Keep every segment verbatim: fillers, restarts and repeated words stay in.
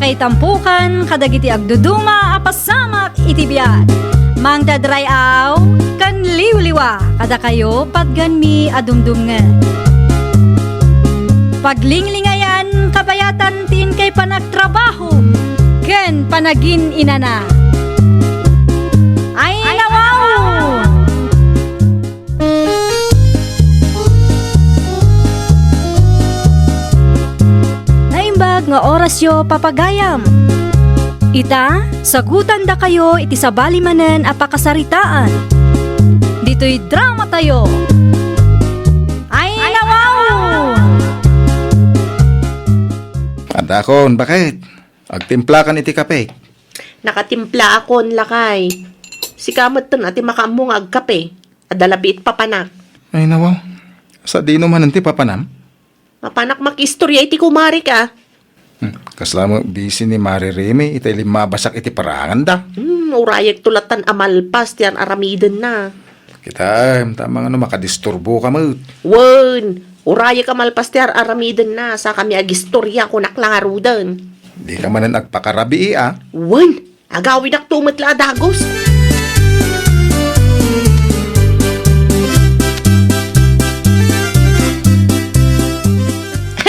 Itampukan kadagiti agduduma a pasamak iti biag. Mangted ray-aw ken liwliwa kadakayo patganmi a dumdumngeg. Paglinglingayan kabayatan ti inkay panagtrabaho ken panagin-inana. Ay, nawaw! Naimbag nga orasyo, papagayam. Ita, sagutandakayo iti sabali manen a pakasaritaan. Ditoy dramatayo. Ay, nawaw! Adakon, baket? Agtimplakan iti kape. Nakatimplaakon, lakay. Sika metten a ti makaammo nga agkape. Adda labiit papanak. Ay, nawaw. Sadino manen ti papanam? Mapanak makiistorya iti kumarik, a. Hmm, kasla met busy ni Mare Reme itay limmabasak iti paranganda. Hmm, urayekto lattan a malpas ti ar-aramidenna. Kitaem, ta mangano makadisturboka met. Wen, urayek a malpas ti ar-aramidenna, sakami agistorya, kunak la ngaruden. Dika manen agpakarabii, a? Wen, agawidakto met la a dagus.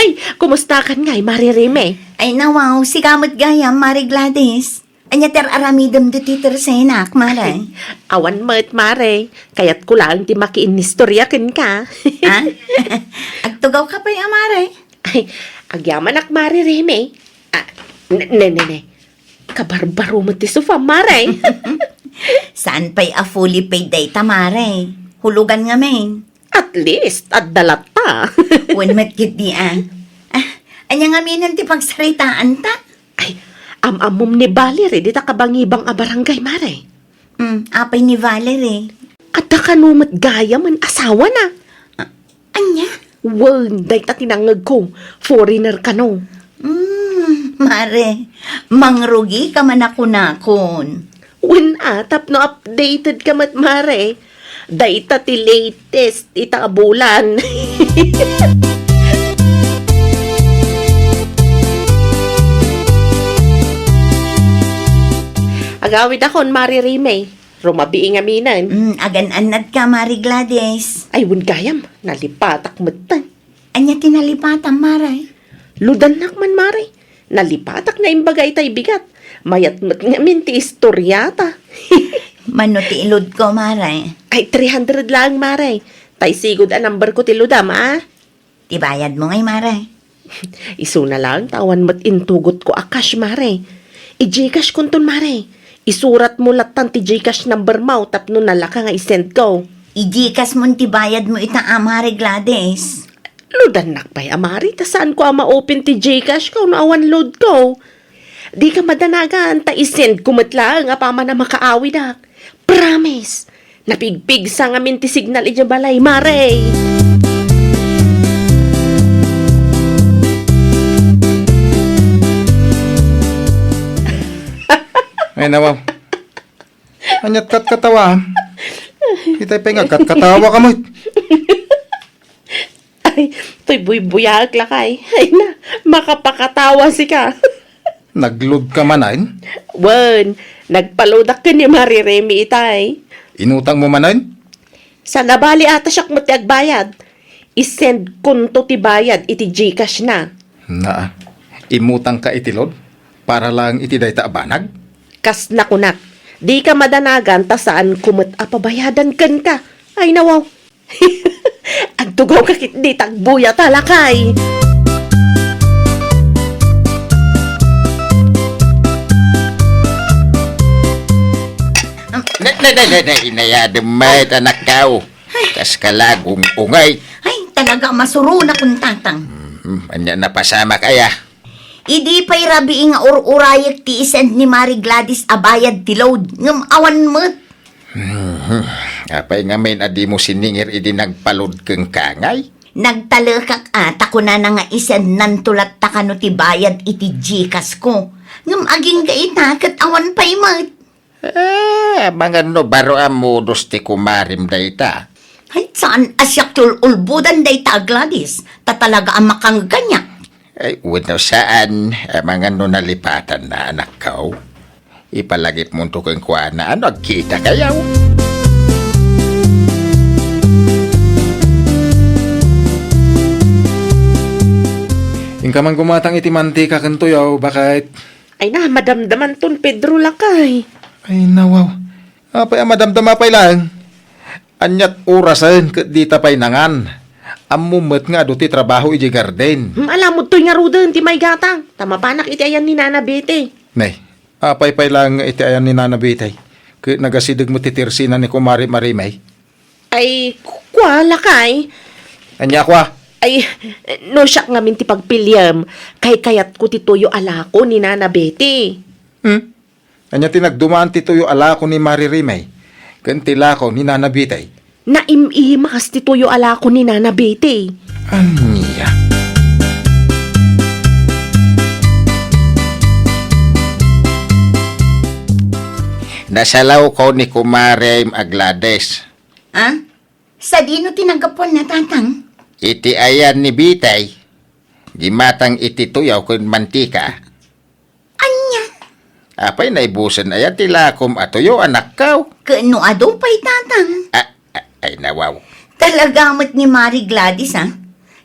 Ay, kumustakan ngay, Mare Reme? Ay, nawaw, sika met gayam, Mare Gladys. Ania ti ar-aramidem ditoy tersenak, Mare? Awan met, Mare. Kayatko laeng ti makiinnistorya kenka. Ha? Agtugawka pay a, Mare? Ay, agyamanak, Mare Reme. Ah, ne, ne, ne, ne. Kabarbaro met ti sofa, Mare. Saan pay a fully paid dayta, Mare? Hulugan ngamin. At least, adda latta. Wen met ketdi, a. Ah, ania ngaminen ti pagsaritaanta? Ay, am-ammom ni Valerie dita kabangibang a barangay, Mare. Hmm, apay ni Valerie? Adda kano met gayamen asawana. Ah, ania? Wen, dayta ti nangngegko. Foreigner kano. Hmm, Mare, mangrugika man a kunakon. Wen a, tapno updated ka met, Mare. Dayta ti latest ita a bulan. Agawidakon, Mare Reme. Rumabii ngaminen. Mm, agan-annadka, Mare Gladys. Ay, wen gayam, nalipatak metten. Ania ti nalipatam, Mare? Ludannak man, Mare. Nalipatak nga imbaga itay bigat. Mayat met ngamin ti istoryata. Mano ti iludko, Mare? Ay, three hundred laeng, Mare. Tay sigud a number ko ti ludam, a? Ti bayadmo ngay, Mare? Isuna laeng ta awan met intugotko a cash, Mare. I-GCash konton, Mare. Isuratmo lattan ti GCash number mo tapno nalaka nga i-send ko. I-GCash mon ti bayadmo ita a, Mare Gladys. Ludannak pay a, Mare, ta saanko a ma-open ti GCash ko no awan load ko. Dika madanagan, ta i-send ko met laeng apaman a makaawidak. Promise! Napigpigsa ngamin ti signal idiay balay, Mare! Ay, nawaw. Ania't katkatawa? Itay pay nga katkatawa ka met. Ay, toy buybuyaek lakay. Ay na, makapakatawa sika. Nag-load ka manen? Wen, nagpa-loadak ken ni Mare Remy itay. Inutang mo manen? Saan a bali ata siak met ti agbayad. I-send konto ti bayad iti GCash na. Naa, imutang ka iti load para lang iti dayta a banag? Kas nakunak, dika madanagan ta saan ko met a pabayadan kenka. Ay, nawaw. Agtugaw ka ketdi ta agbuyat a lakay. Ne, ne, ne, ne, ne, inayadem met, anakko. Ay. Kas ka laeng ungay. Ay, talaga, masuronak, tatang. Mhm, ania napasamak aya? Idi pay rabii nga ur-urayek ti i-send ni Mare Gladys a bayad ti load, ngem awan met. Mhm. Apay ngamin a dimo siningir idi nagpa-load kenka ngay? Nagtalekak a, ta kunana nga i-send nanto latta kano ti bayad iti GCash ko. Ngem agingga ita ket awan pay met. Ah, amangan no baro a modus ti kumarem dayta. Ay, saan a siak ti ul-ulbodan dayta a Gladys, ta talaga a makangganiak. Ay, wenno saan, amangan no nalipatanna, anakko. Ipalagipmonto kenkuana, no agkitakayo. Inka man gumatang iti mantika ken tuyo, baket. Ay na, madamdamanton, Pedro, lakay. Ay, nawaw. Apay a madamdama pay laeng? Aniat orasen ket dita pay nangan. Ammom met nga adu ti trabaho idiay garden. Hmm, alamodtoy ngaruden ti maigatang, ta mapanak iti ayan ni Nana Betty. Nay, apay pay laeng nga iti ayan ni Nana Betty? Ket nagasideg met ti tersina ni Kumare Marimay. Ay, ku-, kua, lakay. Ania kua? Ay, no siak ngamin ti pagpiliem, kaykayatko ti tuyo a lako ni Nana Betty. Hmm? Ania ti nagduman ti tuyo a lako ni Mari Rimay ken ti lako ni Nana Betty? Naim-imas ti tuyo a lako ni Nana Betty. Ania? Nasalawko ni Kumarem a Gladys. Ah? Sadino ti naggapuanna, Tatang? Iti ayan ni Betty, gimatang iti tuyo ken mantika. Ania? Apay, naibusen aya ti lakom a tuyo, anakko? Ken no adu pay, Tatang? A-, a-, ay, nawaw. Talaga met ni Mari Gladys, a.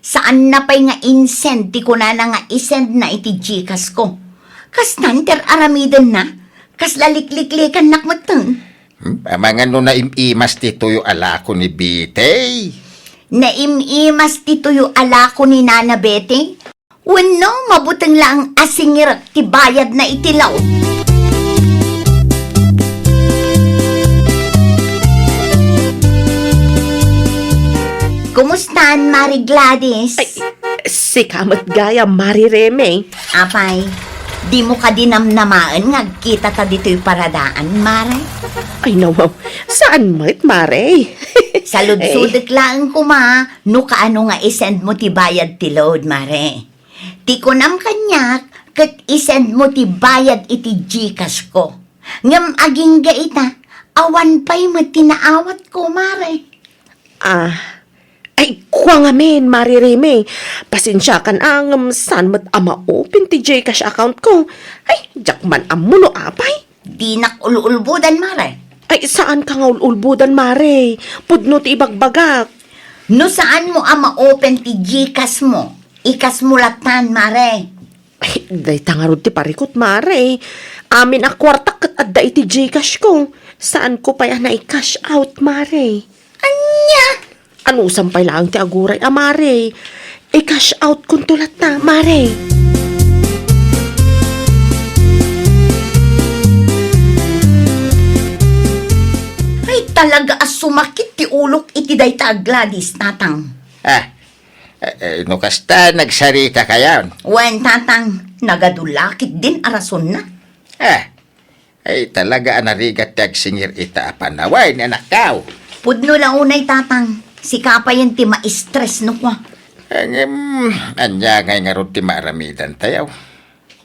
Saanna pay nga insend ti kunana nga isendna iti Gcash ko. Kastan ti ar-aramidenna, kasla likliklikannak metten. Hmm? Amangan no naim-imas ti tuyo a lako ni Betty? Naim-imas ti tuyo a lako ni Nana Betty? Wenno mabuteng laeng a singirek ti bayadna iti load? Kumustan, Mari Gladys? Ay, sika met gayam, Mari Reme. Apay, dimo kadi namnamaen nga agkitata ditoy paradaan, Mare? Ay, nawaw. Saan met, Mare? Saludsodek laeng koma no kaano nga isendmo ti bayad ti load, Mare. Ti kunam kaniak, ket isendmo ti bayad iti Gcash ko. Ngem agingga ita, awan pay met ti naawatko, Mare. Ah, ay, kua ngamin, Mari Reme. Pasensiakan a, ngem saan met a ma-open ti Gcash account ko. Ay, diak man ammo no apay. Dinak ul-ulbodan, Mare. Ay, saanka nga ul-ulbodan, Mare. Pudno ti ibagbagak. No saanmo a ma-open ti Gcash mo, i-cash mo latan, Mare. Ay, dayta ngarud ti parikut, Mare. Amin a kuartak ket adda iti Gcash ko. Saanko pay a nai-cash out, Mare. Ania? Anusam pay laeng ti aguray a, Mare. I-cash out konto latta, Mare. Ay, talaga a sumakit ti ulok iti dayta a Gladys, Tatang. Ah, eh, eh, no kasta, nagsaritakayon. Wen, Tatang, nagadu la ketdin a rasonna. Ah, Ay, talaga a narigat ti agsingir ita a panawen, anakko. Pudno la unay, Tatang. Sika payen ti ma-stress no kua. Ngem, ania ngay ngarud ti maaramidantayo?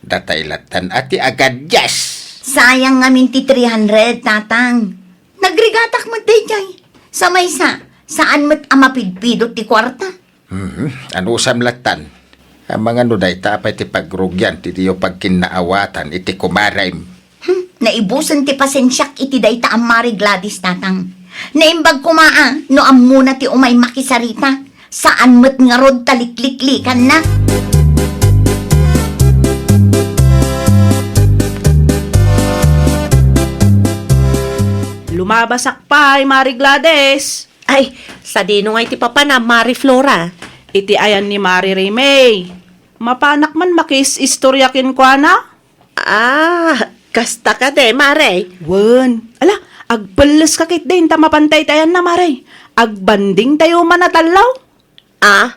Datay lattan a ti agadias. Sayang ngamin ti three hundred, Tatang. Nagrigatak met daydiay. Sa maysa, saan met a mapidpidot ti kuarta. Mhm. Anusam lattan? Amangan no dayta pay ti pagrugian ti diyo pagkinnaawatan iti kumarem. Hmm, naibusen ti pasensiak iti dayta a Mari Gladys, Tatang. Naimbag koma a no ammona ti umay makisarita. Saan met ngarud ta likliklikanna. Lumabasak pay, Mari Gladys. Ay, sadino ngay ti papanam, Mari Flora? Iti ayan ni Mari Remey. Mapanak man makiis-istorya kenkuana? Ah, kasta kadi, Mare? Wen. Ala, agpelles ka ketdin ta mapantay ti ayanna, Mare. Agbanding tayo man a tallaw. Ah?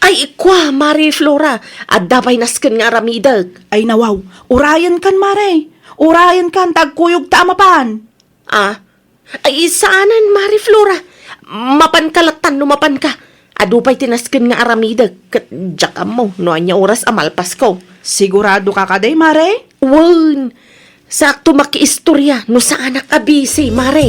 Ay, kua, Mari Flora, adda pay nasken nga aramidek. Ay, nawaw. Urayen kan, Mare. Urayen kan, ta agkuyog ta a mapan. Ah? Ay, saanen, Mari Flora. Mapan ka lattan no mapan ka. Adu pay ti nasken nga aramidek, ket diak ammo no ania oras a malpasko. Sigurado ka kadi, Mare? Wen. Sakto makiistorya no saanak a busy, Mare.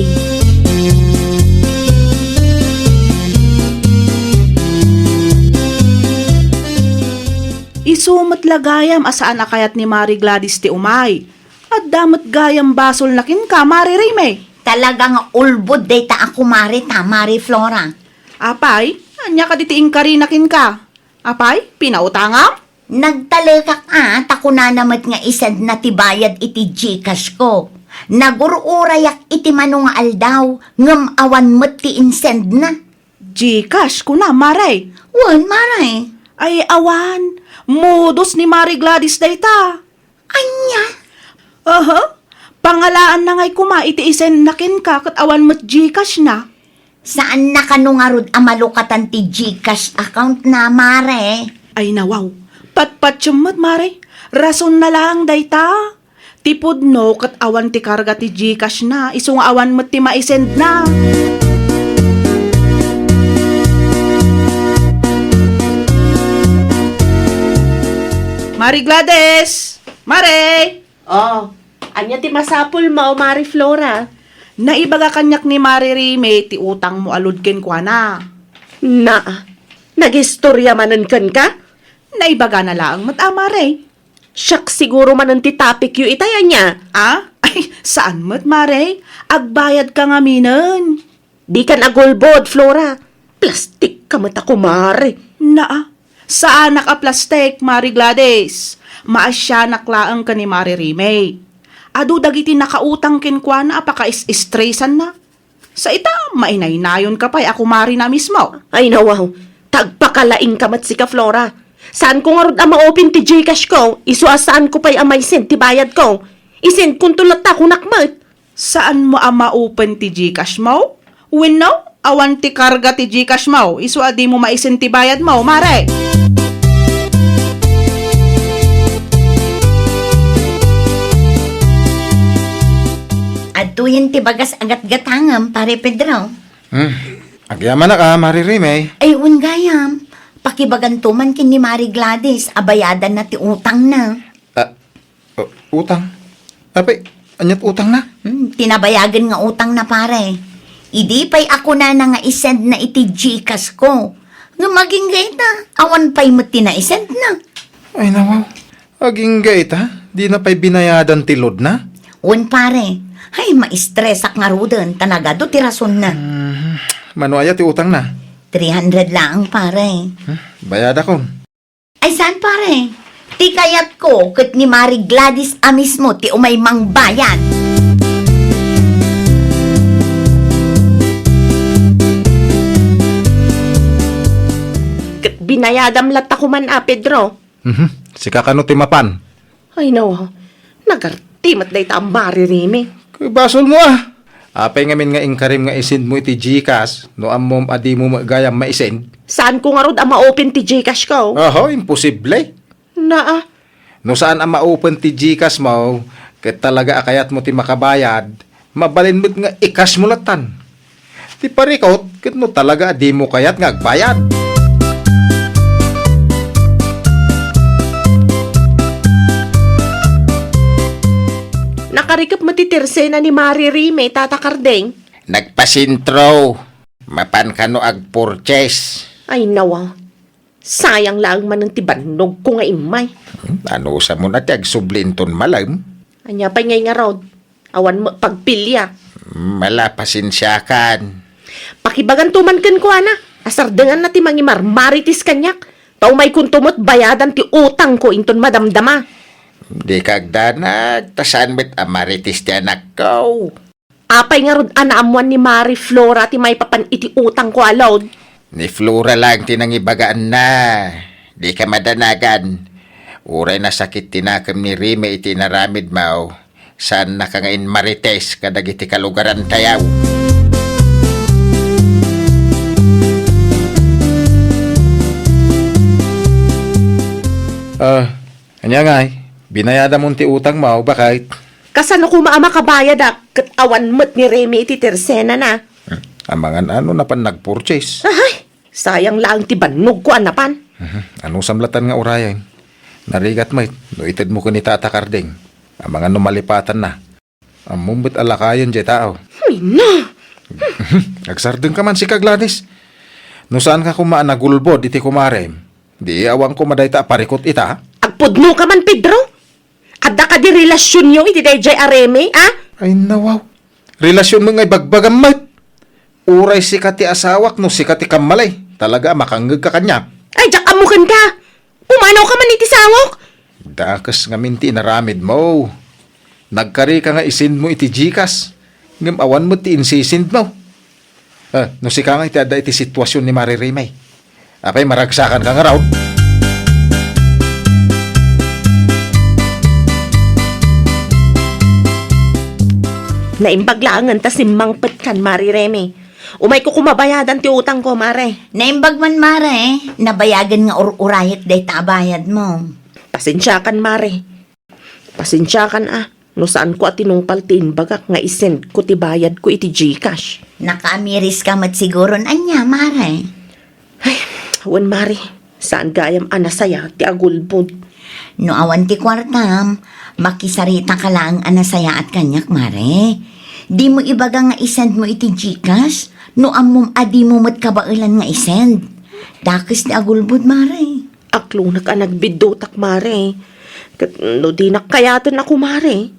Isu met la gayam a saan a kayat ni Mari Gladys ti umay. Adda met gayam basolna kenka, Mari Rime. Talaga nga ulbod dayta a kumare ta, Mari Flora. Apay, ania kadi ti inkarina kenka? Apay, pinautangam? Nagtalekak a, ta kunana met nga isendna ti bayad iti GCash ko. Nagur-urayak iti mano nga aldaw, ngem awan met ti insendna. GCash, kuna, Mare? Wen, Mare. Ay, awan. Modus ni Mare Gladys dayta. Ania? Aha. Pangalaanna ngay koma iti isendna kenka ket awan met GCash na. Saanna kano ngarud a malukatan ti GCash account na, Mare? Ay, nawaw. Patpatiem met, Mare. Rason na laeng dayta. Ti pudno ket awan ti karga ti GCash na, isu nga awan met ti maisend na. Mari Gladys! Mare! Oh, ania ti masapulmo, Mari Flora? Naibaga kaniak ni Mari Rime ti utangmo a load kenkuana. Na, nagistorya manen kenka? Naibagana laeng met a, Mare. Siak siguro manen ti topicyo itay, ania? Ah? Ay, saan met, Mare. Agbayadka ngaminen. Dikan agulbod, Flora. Plastikka met a kumare. Naa, saanak a plastik, Mari Gladys. Maasianak laeng ken ni Mari Rime. Adu dagiti nakautang kenkuana a pakais-istresanna. Sa ita, mainaynayonka pay a kumarina mismo. Ay, nawaw. Tagpakalaingka met sika, Flora. Saanko ngarud a ma-open ti GCash ko, isu a saanko pay a maisend ti bayad ko. Isendkonto latta kunak met. Saanmo a ma-open ti GCash mo? Wenno, awan ti karga ti GCash mo, isu a dimo maisend ti bayad mo, Mare? Adtoyen ti bagas a gatgatangem, Pare Pedro. Hmm. Agyamanak a, Mari Rime. Ay, wen gayam. Pakibaganto man ken ni Mari Gladys a bayadanna ti utangna. Ah, uh, utang? Apay, ania't utangna? Hmm, ti nabayagen nga utangna, pare. Idi pay a kunana nga isendna iti GCash ko. Ngem agingga ita, awan pay met ti naisendna. Ay, nawaw. Agingga ita, dina pay binayadan ti loadna? Wen, pare. Ay, maistresak ngaruden, ta nagadu ti rasonna. Hmm, mano aya ti utangna? Three hundred laeng, pare. Hmm, bayadakon. Ay, saan, pare? Ti kayatko ket ni Mari Gladys a mismo ti umay mangbayad. Ket binayadam latta koman a, Pedro. Mhm. Sika kano ti mapan? Ay, no. Nagarti met dayta a Mari Rime. Ket basolmo a. Apay ngamin nga inkarim nga isendmo iti GCash no ammom a dimo met gayam maisend? Saanko ngarud a ma-open ti GCash ko. Oho, imposible. Naa. No saan a ma-open ti GCash mo, ket talaga a kayatmo ti makabayad, mabalin met nga i-cash mo lattan. Ti parikut, ket no talaga a dimo kayat nga agbayad. Nakarikep met ti tersena ni Mari Rime, Tata Kardeng. Nagpasentro. Mapan kano agpurchase? Ay, nawa. Sayang laeng manen ti bannogko nga immay. Hmm, anusam a ti agsubli inton malem? Ania pay ngay ngarud? Awan met pagpilia. Hmm, ala, pasensiakan. Pakibaganto man kenkuana a sardenganna ti mangimarmarites kaniak, ta umaykonto met bayadan ti utangko inton madamdama. Dika agdanag, ta saan met a marites ti anakko. Apay ngarud a naammoan ni Mari Flora ti maipapan iti utangko a load? Ni Flora laeng ti nangibagaanna. Dika madanagan. Uray nasakit ti nakem ni Rime iti inaramidmo, saannaka nga inmarites kadagiti kalugarantayo. Ah, ania ngay? Binayadamon ti utangmo, baket? Kasano koma a makabayadak ket awan met ni Remy iti tersenana? Hmm. Amangan a no napan nagpurchase. Ahay! Sayang laeng ti bannogko a napan. Mhm. Anusam lattan nga urayen? Narigat met no itedmo ken ni Tata Kardeng. Amangan no malipatanna. Ammom met a lakayen diay tao. Ay na! Agsardengka man sika, Gladys. No saanka koma a nagulbod iti kumarem, di awan koma dayta a parikut ita? Agpudno ka man, Pedro? Adda kadi relasionyo iti daydiay a Remy, a? Ay, nawaw. Relasion met nga ibagbagam met. Uray sika ti asawak no sika ti kammalay. Talaga a makangngeg ka kaniak. Ay, diak ammo kenka. Pumanaw ka man iti sangok. Dakes ngamin ti inaramidmo. Nagkari ka nga isendmo iti GCash, ngem awan met ti insisendmo. Eh, no sika nga iti adda iti sitwasion ni Mare Remy. Apay, maragsakan ka ngarud? Naimbag laengen ta simmangpet kan Mare Remy. Umayko koma bayadan ti utangko, Mare. Naimbag man, Mare. Nabayagen nga ur-urayek dayta a bayadmo. Pasensiakan, Mare. Pasensiakan a, no saanko a tinungpal ti imbagak nga isendko ti bayadko iti GCash. Nakaamiris ka met siguron ania, Mare? Ay, wen, Mare, saan gayam a nasaya ti agulbod. No awan ti kuartam, makisarita ka laeng a nasayaat kaniak, Mare. Dimo ibaga nga isendmo iti GCash, no ammom a dimo met kabaelan nga isend. Dakes ti agulbod, Mare. Aklonek a nagbiddutak, Mare. Ket no dinak kayaten a kumare,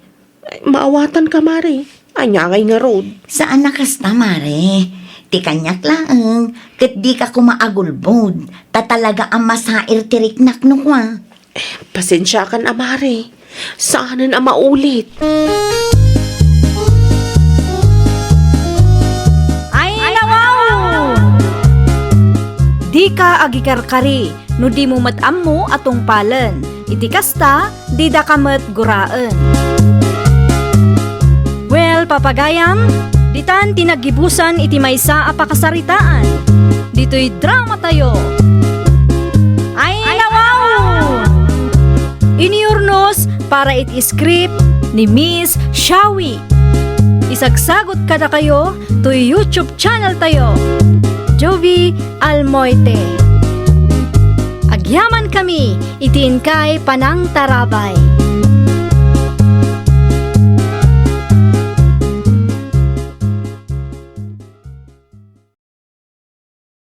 ay, maawatanka, Mare. Ania ngay ngarud? Saan a kasta, Mare. Ti kaniak laeng, ket dika koma agulbod, ta talaga a masair ti riknak no kua. Pasensiakan a, Mare. Saanen a maulit. Ay, nawaw! Dika agikarkari no dimo met ammo a tungpalen. Iti kasta, didaka met guraen. Well, papagayam, ditan ti naggibusan iti maysa a pakasaritaan. Ditoy dramatayo. Ay, nawaw! Iniurnos para iti script ni Miss Shawi. Isagsagot kadakayo toy YouTube channel tayo, Jovi Almoite. Agyaman kami iti inkay panangtarabay.